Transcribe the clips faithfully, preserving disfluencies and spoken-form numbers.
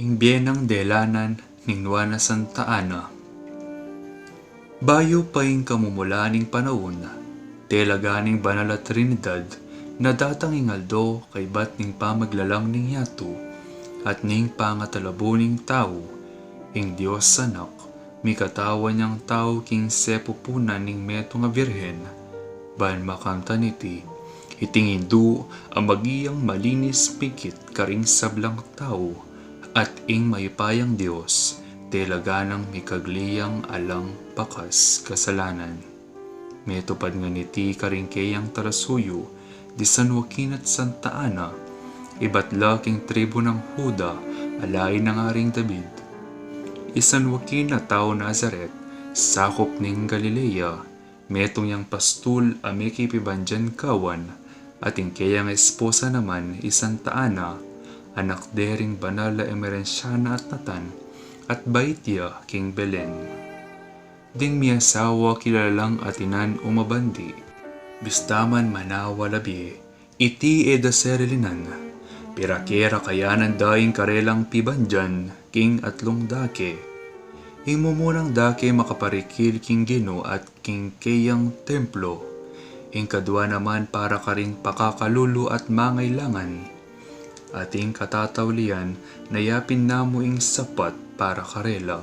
Ing bie nang delanan ning nuan a Santa Ana. Bayu pa ing kamumulan ning panaun, telaga ning Banal a Trinidad na datang ing aldo kaybat ning pamaglalang ning yatu at ning pangatalabu ning tau, ing Dios Anak, mikatawan yang tau king sepupunan ning metung a birhen, ban makamtan iti, iting indu a maging malinis pigit karing sablang tau, at ing mayupayang Dios, telaga nang mikagli yang alang bakas kasalanan. Metupad ngan iti karing keyang talasuyu, di San Joaquin at Santa Ana, ibat la king tribu nang Juda, alain nang Aring David. I San Joaquin a tau Nazaret, sakup ning Galilea, metung yang pastul a mekipibandian kawan, at ing keyang esposa naman i Santa Ana, anak de ring banal a Emerenciana at Natan, at bait ya king Belen. Ding miasawa kilala lang atinan umabandi. Bista man manawa la bie, iti e da serilinan. Pirake ra kayanan da ing karelang pibandian king atlung dake. Ing mumunang dake makaparikil king Ginu at king keyang templo. Ing kadua naman para karing pakakalulu at mangailangan. At ing katataulian na yapin na mu ing sapat para karela.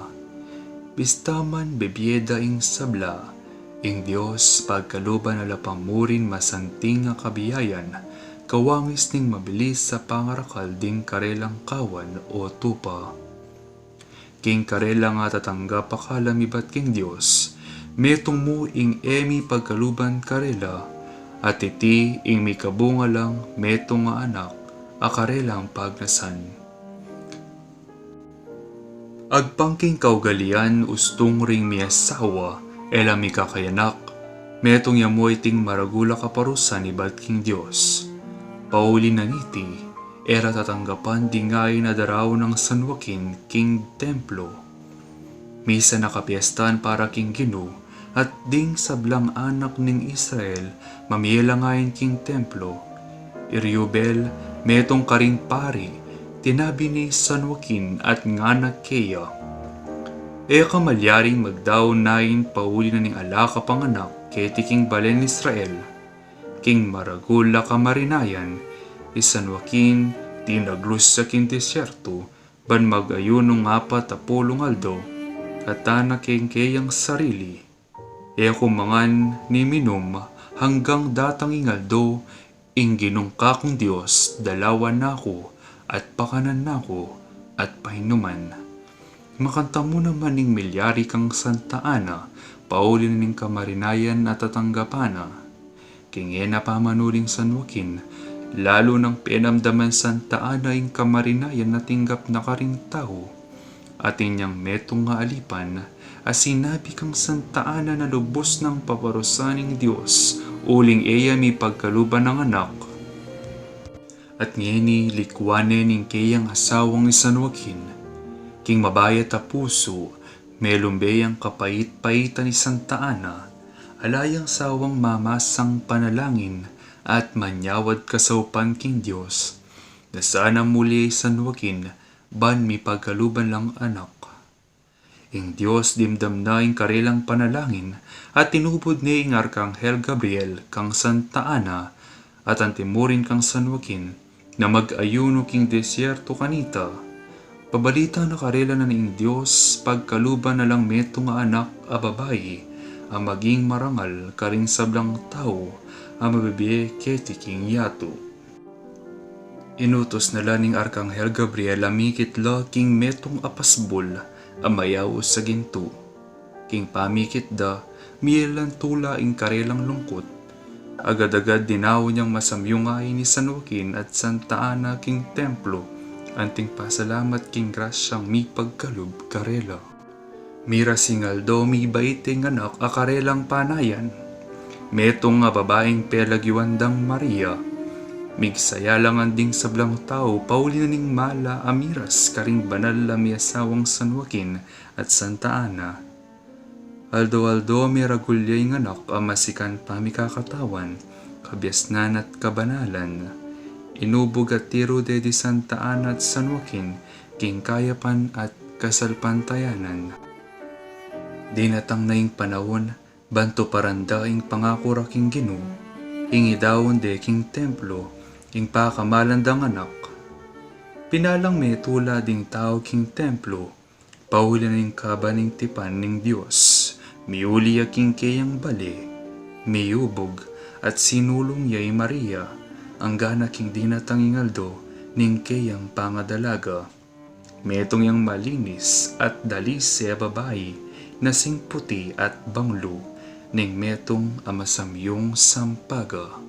Bista man bibie da ing sabla, ing Dios pagkaluban na la pa murin masanting a kabiayan, kawangis ning mabilis a pangarakal ding karelang kawan o tupa. King karelang atatanggap a kalam ibat king Dios, metung mu ing e mipagkaluban karela, at iti ing mikabunga lang metung a anak a karelang pagnasan. Agpang king kaugalian ustung ring miasawa, e la mikakayanak, metung ya mu iting maragul a kaparusan ibat king Dios. Pauli na niti, e ra tatanggapan ding ain a daraun nang San Joaquin king templo. Misa na kapiestan para king Ginu, at ding sablang anak ning Israel, mamie lang ain king templo. I Rubel, metung karing pari, tinabi ne i San Joaquin at ngana keya, e ka malyaring magdaun ain pauli na ning ala ka pang anak keti king balen Israel. King maragul a kamarinayan, i San Joaquin, tinaglus ya king desierto, ban mag-ayunung apat a pulung aldo, at tana king keyang sarili, e ku mangan ni minum anggang datang ing aldo, ing Ginung kakung Dios dalawan na ku, at pakanan na ku, at painuman. Makantamu naman ing milyari kang Santa Ana, pauli na ning kamarinayan a tatanggapan na. King e na pamanuli ing San Joaquin, lalu nang penamdaman Santa Ana ing kamarinayan a tinggap na karing tau. Atin yang metung a alipan, a sinabi kang Santa Ana na lubus nang paparusan ning Dios, uling e ya mipagkaluban nang anak. At ngeni likuan ne ning keyang asawang i San Joaquin. King mabayat a pusu, melumbe yang kapait-paitan i Santa Ana, ala yang sawang mamasang panalangin at manyawad kasaupan king Dios, na sana muli i San Joaquin ban mipagkaluban lang anak. Ing Dios dimdam na ing karelang panalangin, at tinubud ne ing Arkanghel Gabriel kang Santa Ana, at antimurin kang San Joaquin, na mag-ayunu king desierto kanita. Pabalita na karela na ning Dios, pagkaluban na lang metung a anak a babai, a maging marangal karing sablang tau, a mabibie keti king yatu. Inutus na la ning Arkanghel Gabriel a mikit la king metung a pasbul a mayaus a gintu. King pamikit da, mie lang tula ing karelang lungkut. Agad-agad dinaun yang masamyung ain i San Joaquin at Santa Ana king templo, anting pasalamat king grasyang mipagkalub karela. Miras ing aldo, mibait ing anak a karelang panayan. Metung a babaing pelagyuan dang Maria. Migsaya la ngan ding sablang tau, pauli na ning mala a miras karing banal a miasawang San Joaquin at Santa Ana. Aldo-aldo miragul ya ing anak a masikan pamikakatawan, kabiasnan at kabanalan. Inubug a tiru de di Santa Ana at San Joaquin, king kayapan at kasalpantayanan. Dinatang na ing panaun, ban tuparan da ing pangaku ra king Ginu, ing idaun de king templo, ing pakamalan dang anak. Pinalang metula ding tau king templo, pauli na ning kaban ning tipan ning Dios, miuli ya king keyang bale, miyubug, at sinulung ya i Maria, anggana king dinatang ing aldo ning keyang pangadalaga. Metung yang malinis at dalise a babai, na singputi at banglu, ning metung a masamyung sampaga.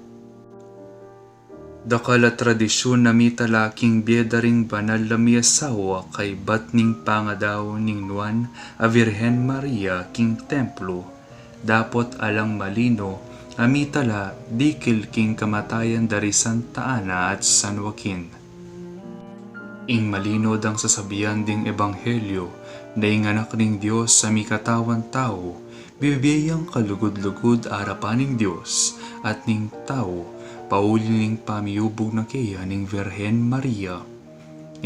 Dakal a tradisyun a mitala king bie da ring banal a miasawa kaybat ning pangadaun ning nuan a Virgen Maria king templo, dapot alang malino a mitala dikil king kamatayan da ri Santa Ana at San Joaquin. Ing malino dang sasabian ding ebanghelyo, na ing Anak ning Dios a mikatawan tau, bibie yang kalugud-lugud arapan ning Dios at ning tau, pauli ning pamiyubug na keya ning Virgen Maria.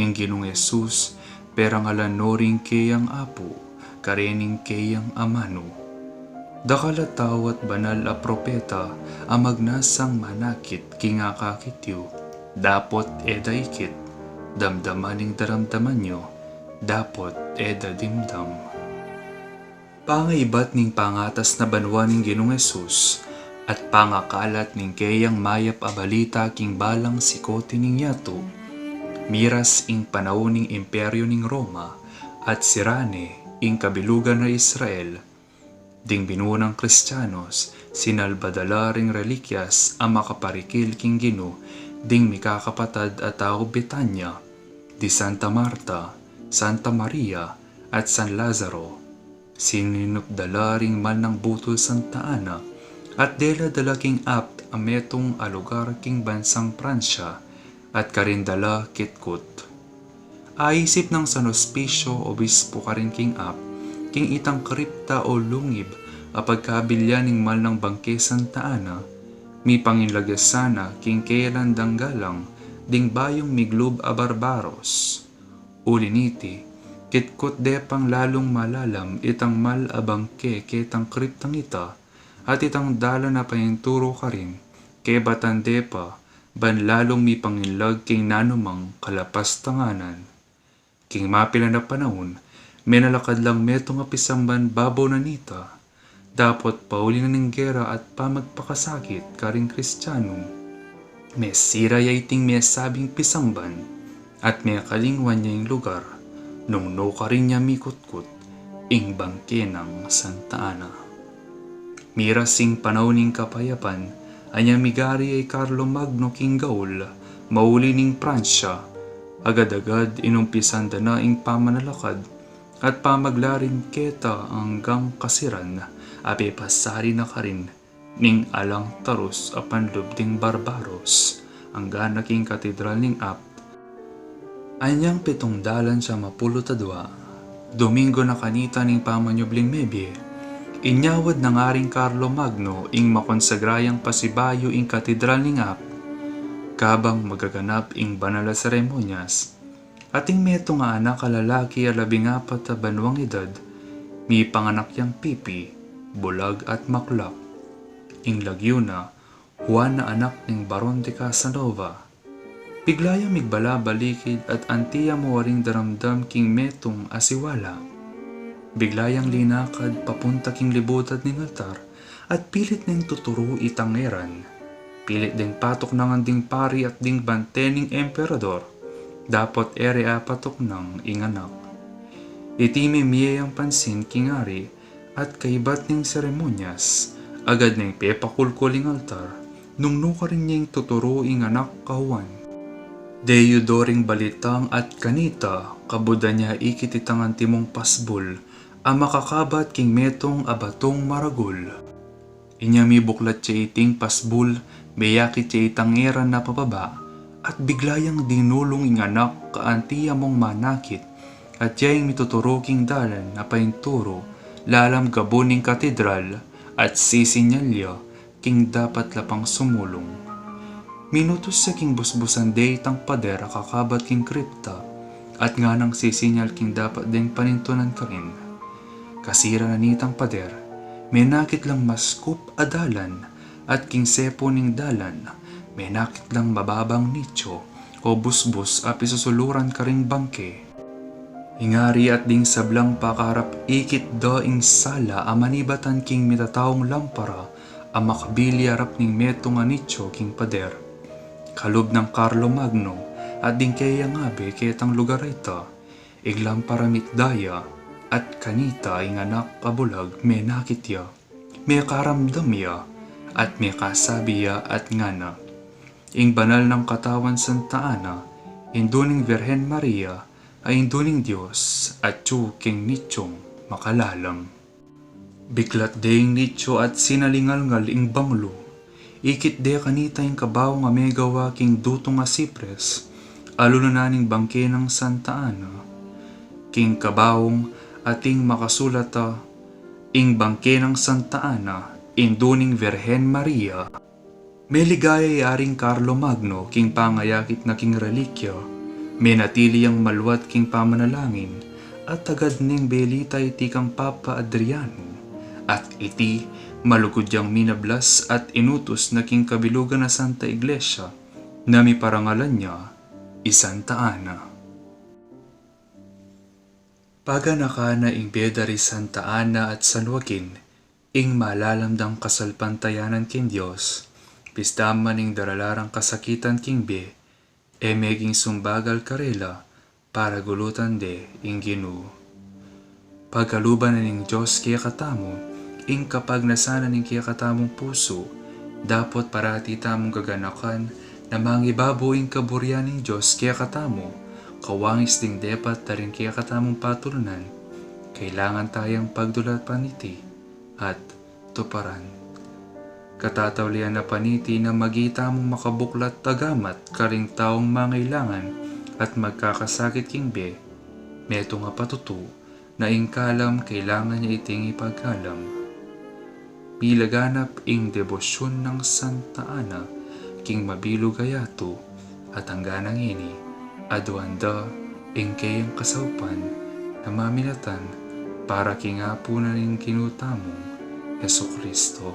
Ing Ginung Jesus, perangalan no ring keyang Apu, karin ning keyang amanu. Dakal a tau at banal a propeta a magnasang manakit king akakit yu, dapot e da ikit, damdaman ing daramdaman yu, dapot e da dimdam. Pangaibat ning pangatas na banua ning Ginung Jesus, at pangakalat ning keyang mayap a balita king balang sikote ning yatu, miras ing panaun ning Imperyo ning Roma, at sira ne ing kabilugan na Israel, ding binuo nang Kristianos, sinalba da la ring relikias a makaparikil king Ginu, ding mikakapatad a tau Betania, di Santa Marta, Santa Maria, at San Lazaro. Sininup da la ring mal nang butul Santa Ana, at dela da la king Apt a metung a lugar king bansang Pransya, at karin da la kitkut. Aisip nang San Hospicio, obispo karin king Apt, king itang kripta o lungib a pagkabilyan ning mal nang bangke Santa Ana, mipanginlag ya sana king keyalan dang galang ding bayung miglub a barbaros. Uli niti, kitkut de pang lalung malalam itang mal a bangke ketang kriptang ita, at itang dalan a painturo karin, kebatan de pa, ban lalung mipanginlag king nanumang kalapastanganan. King mapilan a panaun, menalakad lang metung a pisamban babo na nita, dapot pauli na ning gera at pamagpakasakit karing Kristiano. Mesira ya iting mesabing pisamban, at mekalingwan ya ing lugar, nung nukarin ya mikutkut ing bangke nang Santa Ana. Miras ing panaun ning kapayapan, anya migari ya i Carlo Magno king Gaul, mauli ning Pransya, agad-agad inumpisan da na ing pamanalakad, at pamaglarin keta anggang kasiran, a pepasari na karin ning alang tarus a panlub ding barbaros, anggana king Katedral ning Apt. Anyang pitung dalan siam a pulu't adua, Domingo na kanita ning pamanyubling mebie, inyawad na ngaring Carlo Magno ing makonsagra yang pasibayu ing Katedral ning Apt, kabang magaganap ing banal a seremonyas. Ating metung a anak a lalaki a labing apat a banuang edad, mipanganak yang pipi, bulag at maklak. Ing lagyu na, Juan a anak ning Baron de Casanova. Bigla yang migbalabalikid at anti ya mu waring daramdam king metung a siwala. Bigla yang linakad papunta king libutad ning altar at pilit neng tuturu itang eran. Pilit deng patuknangan ding pari at ding bante ning emperador, dapot e re apatuknang ing anak. Iti mimie yang pansin king ari at kaibat ning seremonyas, agad neng pepakulkul ing altar, nung nukarin ya ing tuturu ing anak a Juan. Deyu do ring balitang at kanita, kabudan ya ikit itang antimong pasbul, a makakabat king metung a batung maragul. Inya mibuklat ya iting pasbul, meyakit ya itang eran a pababa, at bigla yang dinulung ing anak a anti ya mung manakit, at ya ing mituturu king dalan a painturu lalam gabun ning katedral, at sisinyal ya king dapat la pang sumulung. Minutus ya king busbusan de itang pader a kakabat king kripta, at nganang sisinyal king dapat deng panintunan karin. Kasira na nitang pader, menakit lang maskup a dalan, at king sepu ning dalan, menakit lang mababang nicho o busbus a pisusuluran karing bangke. Ing ari at ding sablang pakarap ikit da ing sala a manibatan king mitataung lampara a makabili arap ning metung a nicho king pader. Kalub nang Carlo Magno at ding keyang abe ketang lugar a ita, ing lampara mitda ya, at kanita ing anak a bulag menakit ya, mekaramdam ya, at mekasabi ya at ngana, ing banal nang katawan Santa Ana, indu ning Virgen Maria, a indu ning Dios, atyu king nichung makalalam. Biklat de ing nicho at sinalingalngal ing banglu. Ikit de kanita ing kabaung a megawa king dutung a sipres, alulunan ning bangke nang Santa Ana. King kabaung ating makasulat a, ing bangke nang Santa Ana, indu ning Virgen Maria. Meligaya i Aring Carlo Magno king pangayakit na king relikya, menatili yang maluat king pamanalangin, at agad neng belita iti kang Papa Adriano, at iti malugud yang minablas at inutus na king kabilugan a Santa Iglesia, na miparangalan ya i Santa Ana. Paganakan na ing bie da ri Santa Ana at San Joaquin, ing malalam dang kasalpantayanan king Dios, pista man ing darala rang kasakitan king bie, e meging sumbagal karela, para gulutan de ing Ginu. Pagaluban na ning Dios kekatamu, ing kapagnasan na ning kekatamung pusu, dapot parati tamung gaganakan, na mangibabu ing kaburian ning Dios kekatamu, kawangis ding depat da ring kekatamung patulunan, kailangan tayang pagdulapan iti at tuparan. Katataulian na pa niti na maging tamung makabuklat a gamat karing taung mangailangan at magkakasakit king bie, metung a patutu, na ing kalam kailangan ya iting ipagkalam. Milaganap ing debosyun nang Santa Ana king mabilug a yatu, at angga na ngeni, aduan da ing keyang kasaupan na maminatan para king Apu na ning Ginu tamung Jesucristo.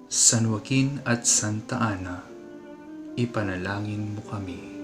San Joaquin at Santa Ana, ipanalangin mu kami.